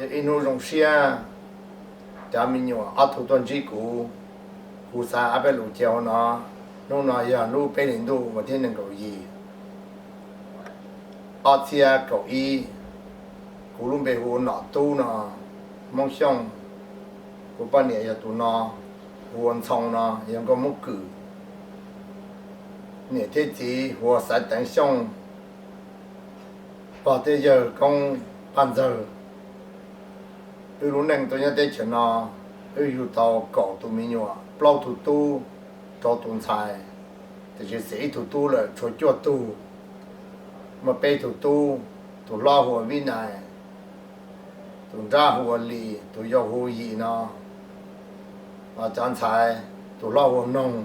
Ib hnub zoo siab, cov me nyuam ob tug tuaj ntsib kuv, kuv xav ob peb lus cia hauv no. Hnub no yog hnub peb hli ntuj vas thib nees nkaum yim, ob txhiab kaum ib. Kuv lub npe hu ua Nom Tub no, Hmoob Xyooj. Kuv poj niam yog tus no, hu ua Ntxhoo no, yog nkauj Hmoob Kwm. Niam thiab txiv hu ua Xaiv Teev Xyooj, pog thiab yawg Koob Paj Ntxawg. Wb lub neej tuaj nyob teb chaws no, wb yug tau kaum tus me nyuam, plaub tug tub, rau tus ntxhais, tiam sis xiam ib tug tub lawm, tshuav cuaj tug. Muaj peb tug tub, tus hlob hu ua Vib Nais, tus nrab hu ua Lis, tus yau hu Yim no. Cov ntxhais, tus hlob hu ua Noog,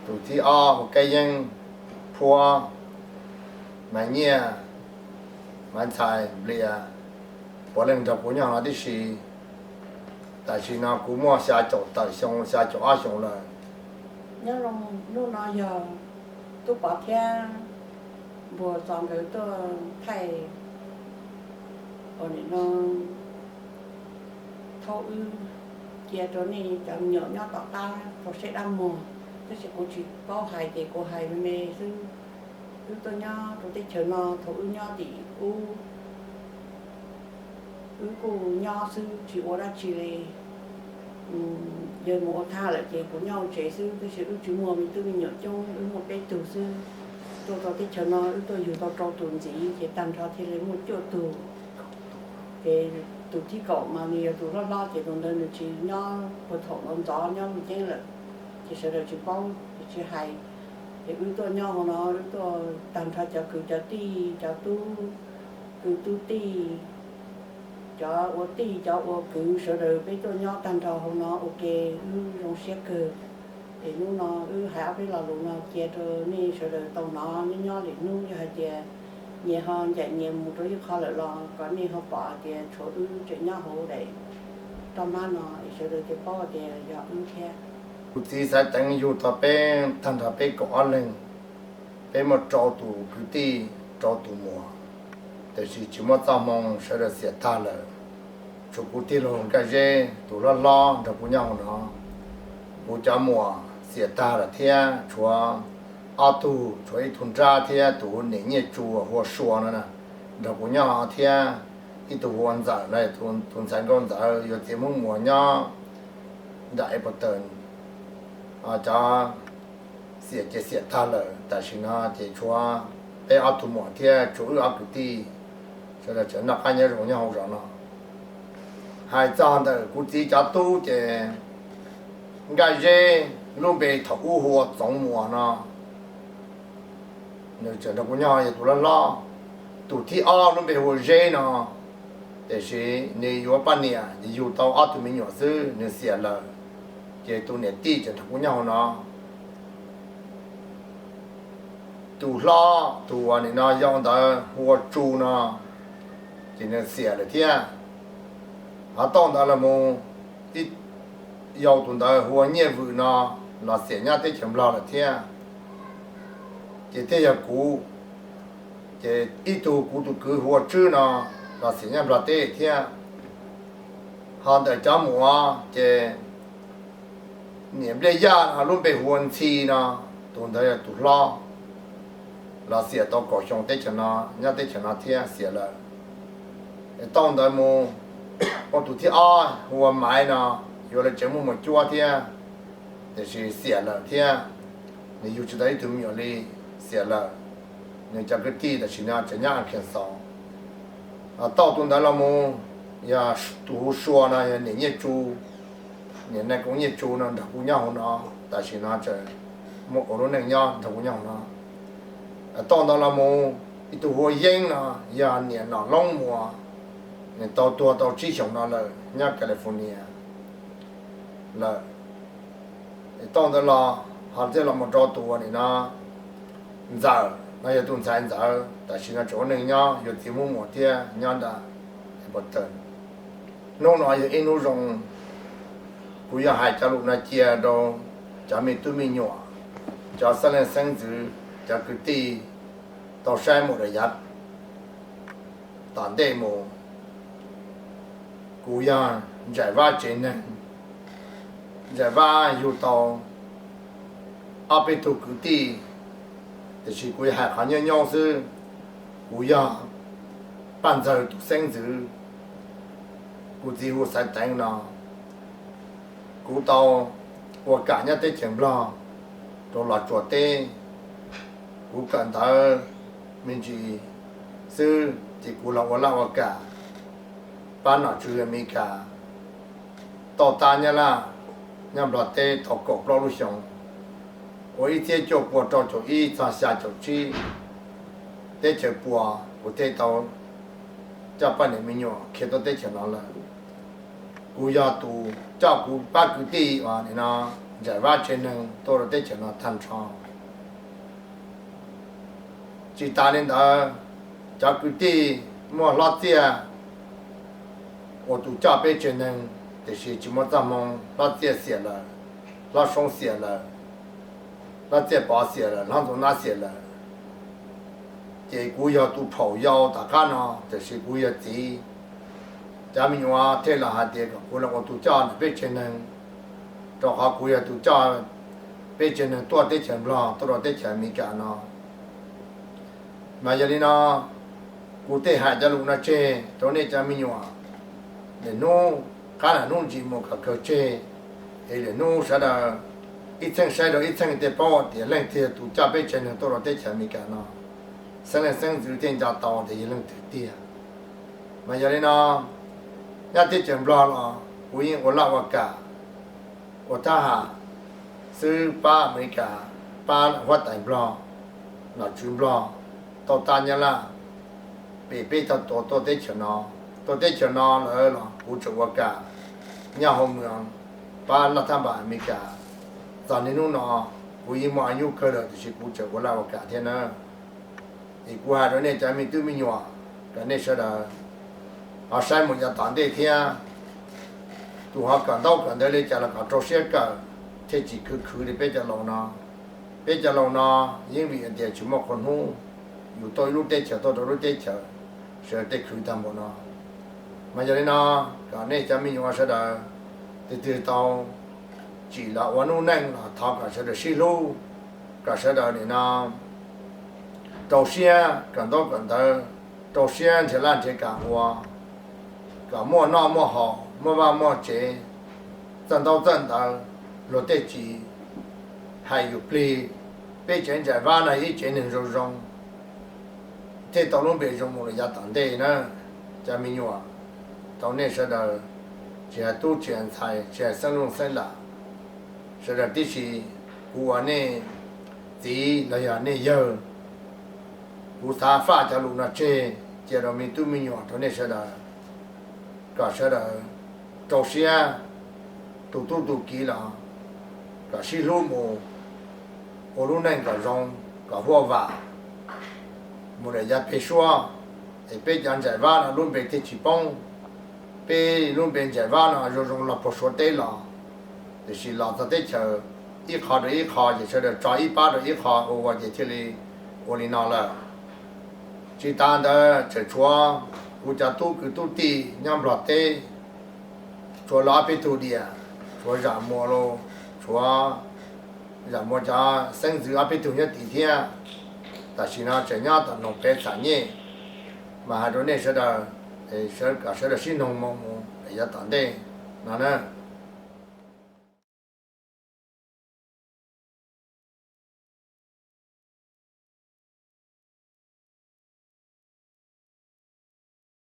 tus thib ob hu ua Kab Yeeb, Phuab, Maiv Nyiaj, Maiv Ntxhais, Nplias, puav leej nrog kuv nyob no tib si. Tam sim no kuv muaj xya caum tawm xyoo, xya caum ob xyoo lawm. Nyob zoo, hnub no yog Tub Pov thiab Npuag Txos nkawd tuaj thaij, ua nim no thaub wb cia rau nej cov me nyuam nyob tom qab rau siab dab muag, tab sis kuv tsis paub hais ces kuv hais me me xwb. Wb tuaj nyob rau teb chaws no, thaum wb nyob tim ub, wb kuj nyob xwb tsis ua dab tsi li. Yawg mus ua thaj lawm ces kuv nyob hauv tsev xwb, tab sis wb tsis muaj me tub me nyuam coob, wb muaj peb tug xwb. Tuaj rau teb chaws no wb tuaj yug tau rau tus ntxiv ces tag nrho thiaj li muaj cuaj tug. Ces tus thib kaum mas nws yog tus hlob hlob, ces tus ntawd nws tsis nyob puag thaum ntxov ntxov, nyob Looj Ceeb lawm, ces sawv daws tsis paub ces tsis hais. Ces wb tuaj nyob hauv no, wb tuaj tag nrho cov kwv cov tij, cov tub, kwv tub tij, cov ua tij cov ua kwv, sawv daws peb tuaj nyob tag nrho hauv no ua ke, wb zoo siab kawg. Es hnub no wb hais ob peb lo lus no cia rau nej sawv daws tau hnov, nyob nyob lwm hnub yog hais tias nyias ho ncaim nyias mus rau ib qho lawm los kom nej ho pom hais tias tshuav wb tseem nyob hauv daim roj hmab no es sawv daws thiaj paub tias yog wb thiab. Kuv txiv Xaiv Teev yug tau peb tag nrho peb kaum ob leeg. Peb muaj rau tus kwv tij, rau tus muam, tiam sis tsis muaj txoj hmoo, sawv daws xiam tag lawm. Tshuav kuv tij laug Nkaj Zeb tus hlob hlob nrog kuv nyob hauv no. Kuv cov muam xiam tag lawm thiab, tshuav ob tug, tshuav ib tug nrab thiab tus niam Nyiaj Tsu hu ua Sua no nrog kuv nyob thiab. Ib tug hu ua Ntxawm no, tus ntxhais nkauj Ntxawm yuav txiv Hmoob Muas nyob nram Appleton. Cov xiam ces xiam tag lawm, tam sim no ces tshuav peb ob tug muam thiab tshuav wb ob kwv tij, sawv daws tseem noj qab nyob zoo nyob hauv zos no. Hais txog ntawm kuv txiv cov tub ces Nkaj Zeb lub npe thaum ub hu ua Txoov Muas no, nws tseem nrog kuv nyob yog tus hlob hlob. Tus thib ob lub npe hu ua Zeb no, tiam sis nws yuav poj niam ces yug tau ob tug me nyuam xwb nws xiam lawm, ces tus niam tij tseem nrog kuv nyob hauv no. Tus hlob tus uas nim no yau ntawd hu ua Tsu no, ces nws xiam lawm thiab. Ho tau ntawd los mus, ib, yau tus ntawd hu ua Nyiaj Vwm no los xiam nyob teb chaws Nplog lawm thiab. Ces thiaj yog kuv, ces ib tug kuv tus kwv hu ua Tswb no los xiam nyob Nplog teb thiab. Ho ntawm cov muam ces niam Npliaj Yaj no lub npe hu ua Ntxhi no, tus ntawd yog tus hlob, los xiam tau kaum xyoo teb chaws no, nyob teb chaws no thiab xiam lawm. Tau ntawd mus, ua tus thib ob hu ua Maiv no, yuav lawv tsev muaj muas cuab thiab, tiam sis xiam lawm thiab. Nws yug tsis tau ib tug me nyuam li, xiam lawm. Nws cov kwv tij tam sim no tseem nyob Arkansas. Tau tus ntawd los mus, yog tus hu Sua no yog niam Nyiaj Tsu, niam Nais Koob Nyiaj Tsu no nrog kuv nyob hauv no, tam sim no tseem muaj ua lub neej nyob nrog kuv nyob hauv no. Tau ntawd los mus, ib tug hu ua Yeeb no, yog niam Nom Loob Muas, nws tau tuag tau tsib xyoos no lawm nyob California lawm. Tau ntawd los ho thiaj los mus rau tus uas nim no Ntxawm no, yog tus ntxhais Ntxawm, tam sim no tseem ua neej nyob yuav txiv Hmoob Muas thiab nyob nram Appleton. Hnub no yog ib hnub zoo, kuv yuav hais cov lus no cia rau cov me tub me nyuam, cov xeeb leej xeeb ntxwv, cov kwv tij tau saib mus rau yav tom ntej mus. Kuv yog Ntsaim Vab tsev neeg. Ntsaim Vab yug tau ob peb tug kwv tij, tiam sis kuv yog hais qhov nyob nyob xwb. Kuv yog Paj Ntxawg tus xeeb ntxwv, kuv txiv hu Xaiv Teev no. Kuv tau ua kam nyob teb chaws Nplog rau Los Tsuas teb. Kuv kawm ntawv me ntsis xwb ces kuv los ua laj ua kam pab nom tswv Amelikas tauj tab Nyab Laj nyob Nplog teb tau kaum plaub lub xyoo, ua ib txhiab cuaj pua rau caum ib txog xya caum tsib. Teb chaws puas kuv thiaj tau coj poj niam me nyuam khiav tuaj teb chaws no lawm. Kuv yog tus coj kuv pab kwv tij uas nim no Ntsaim Vab tsev neeg tuaj rau teb chaws no tag nrho. Tsis tas li ntawd, cov kwv tij muaj Hlob Txiaj ua tus coj peb tsev neeg, tiam sis tsis muaj txoj hmoo, Hlob Txiaj xiam lawm, Hlob Soob xiam lawm, Hlob Txiaj Pov xiam lawm, Hlob Ntxoov Nab xiam lawm. Ces kuv yog tus phaum yau tom qab no, tiam sis kuv yog txiv. Cov me nyuam thiaj los hais tias kom kuv los ua tus coj ntawm peb tsev neeg, rau qhov kuv yog tus coj peb tsev neeg tuaj teb chaws Nplog tuaj rau teb chaws Amelikas no. Mas yog li no, kuv thiaj hais cov lus no tseg rau nej cov me nyuam. Lwm hnub qab lwm hnub ntsis mus kom kawg tseg, es lwm hnub sawv daws ib txheej saib rau ib txheej thiaj paub tias leej twg yog tus coj peb tsev neeg tuaj rau teb chaws Amelikas no. Xeeb leej xeeb ntxwv thiaj nco tau tias yog leej twg tiag. Mas yog li no, nyob teb chaws Nplog los kuv yeej ua laj ua kam, ua thab ham xwb, pab Amelikas, pab huab tais Nplog, nom tswv Nplog tauj tab Nyab Laj, pem peb tau tuaj teb chaws no. Tuaj teb chaws no lawm los kuv tseem ua kam nyob hauv moos pab laj thab npas Amelikas. Txog niaj hnub no kuv yeej muaj a nyuj kawg lawm, tiam sis kuv tseem ua laj ua kam thiab na. Es kuv hais rau nej cov me tub me nyuam, kom nej sawv daws ho saib mus yav tom ntej thiab. Tus ho kawm ntaub kawm ntawv li cas los kom rau siab kawm, thiaj tsis khwv khwv li peb cov laus no. Peb cov laus no yeej vim hais tias tsis muaj qhua hnub, yus tuaj ib lub teb chaws tuaj rau lub teb chaws, sawv daws tej khwv tag npaum no. Mas yog li no, kom nej cov me nyuam sawv daws, tus twg tau tsim los ua noob neej los thov kom sawv daws sib hlub, kom sawv daws nim no rau siab kawm ntaub kawm ntawv, rau siab nrhiav laj nrhiav kam ua, kom muaj noj muaj haus, muaj vaj muaj tsev, txawj ntaub txawj ntawv, luag tej tsis hais yus plig. Peb tsev Ntsaim Vab no ib tsev neeg zoo zoo, thiaj tau lub npe zoo mus rau yav tom ntej na. Cov me nyuam, tau nej sawv daws, tsis hais tub tsis hais ntxhais, tsis hais xeeb leej xeeb ntxwv, sawv daws tib si, kuv ua nej txiv los yog nej yawg, kuv xav faj cov lus no tseg cia rau me tub me nyuam rau nej sawv daws, kom sawv daws rau siab, tus tub tus kiv los kom sib hlub mus, ua lub neej kom zoo, kom huaj vam mus rau yav pem suab. Es peb cov Ntsaim Vab no lub npe thiaj tsis poob. Peb lub npe Ntsaim Vab no zoo zoo los puag Suav teb los, tiam sis los txog teb chaws ib qho rau ib qho ces sawv daws tso ib pab rau ib qho ua ua ces thiaj li ua li no lawm. Tsis tas ntawd tseem tshuav kuv cov tub kwv tub tij nyob Nplog teb, tshuav los ob peb tug diam, tshuav Zam Muas los, tshuav Zam Muas cov xeeb ntxwv ob peb tug nyob tid thiab. Tam sim no tseem nyob tom Noog Pem Xam Nyej, mas hais rau nej sawv daws, kom sawv daws sib noog moo mus yav tom ntej no na.